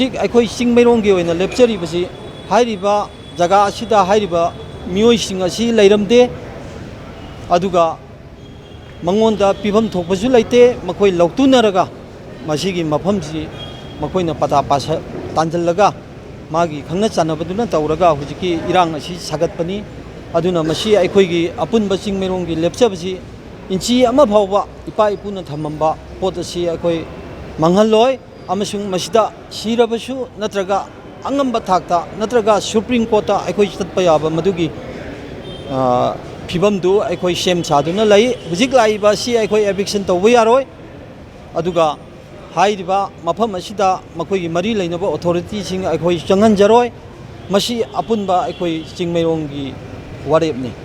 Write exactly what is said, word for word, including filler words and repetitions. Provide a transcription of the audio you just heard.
ꯍꯧꯖꯤꯛ ꯑꯩꯈꯣꯏ ꯆꯤꯡꯃꯩꯔꯣꯡꯒꯤ ꯑꯣꯏꯅ ꯂꯦꯞꯆꯔꯤꯕꯁꯤ, ꯍꯥꯏꯔꯤꯕ ꯖꯒꯥ ꯑꯁꯤꯗ ꯍꯥꯏꯔꯤꯕ ꯃꯤꯑꯣꯏꯁꯤꯡ ꯑꯁꯤ ꯂꯩꯔꯝꯗꯦ, ꯑꯗꯨꯒ ꯃꯉꯣꯟꯗ ꯄꯤꯐꯝ ꯊꯣꯛꯄꯁꯨ ꯂꯩꯇꯦ꯫ ꯃꯈꯣꯏ ꯂꯧꯇꯨꯅꯔꯒ ꯃꯁꯤꯒꯤ ꯃꯐꯝꯁꯤ ꯃꯈꯣꯏꯅ ꯄꯇꯥ ꯄꯥꯁ-, ꯇꯥꯟꯁꯤꯜꯂꯒ ꯃꯥꯒꯤ ꯈꯪꯅ ꯆꯥꯟꯅꯕꯗꯨꯅ ꯇꯧꯔꯒ ꯍꯧꯖꯤꯛꯀꯤ ꯏꯔꯥꯡ ꯑꯁꯤ ꯁꯥꯒꯠꯄꯅꯤ꯫ ꯑꯗꯨꯅ ꯃꯁꯤ ꯑꯩꯈꯣꯏꯒꯤ ꯑꯄꯨꯟꯕ ꯆꯤꯡꯃꯩꯔꯣꯡꯒꯤ ꯂꯦꯞꯆꯕꯁꯤ ꯏꯟꯆꯤ ꯑꯃ ꯐꯥꯎꯕ ꯏꯄꯥ ꯏꯄꯨꯅ ꯊꯝꯃꯝꯕ ꯄꯣꯠ ꯑꯁꯤ ꯑꯩꯈꯣꯏ ꯃꯥꯡꯍꯜꯂꯣꯏ꯫ ꯑꯃꯁꯨꯡ ꯃꯁꯤꯗ ꯁꯤꯔꯕꯁꯨ ꯅꯠꯇ꯭ꯔꯒ ꯑꯉꯝꯕ ꯊꯥꯛꯇ ꯅꯠꯇ꯭ꯔꯒ ꯁꯨꯄ꯭ꯔꯤꯝ ꯀꯣꯔꯠꯇ ꯑꯩꯈꯣꯏ ꯆꯠꯄ ꯌꯥꯕ ꯃꯗꯨꯒꯤ, ꯑ, ꯐꯤꯕꯝꯗꯨ ꯑꯩꯈꯣꯏ ꯁꯦꯝ ꯁꯥꯗꯨꯅ ꯂꯩ꯫ ꯍꯧꯖꯤꯛ ꯂꯥꯛꯏꯕ ꯑꯁꯤ ꯑꯩꯈꯣꯏ ꯑꯦꯚꯤꯛꯁꯟ ꯇꯧꯕ ꯌꯥꯔꯣꯏ꯫ ꯑꯗꯨꯒ ꯍꯥꯏꯔꯤꯕ ꯃꯐꯝ ꯑꯁꯤꯗ ꯃꯈꯣꯏꯒꯤ ꯃꯔꯤ ꯂꯩꯅꯕ ꯑꯣꯊꯣꯔꯤꯇꯤꯁꯤꯡ ꯑꯩꯈꯣꯏ ꯆꯪꯍꯟꯖꯔꯣꯏ꯫ ꯃꯁꯤ ꯑꯄꯨꯟꯕ ꯑꯩꯈꯣꯏ ꯆꯤꯡꯃꯩꯔꯣꯡꯒꯤ ꯋꯥꯔꯦꯞꯅꯤ꯫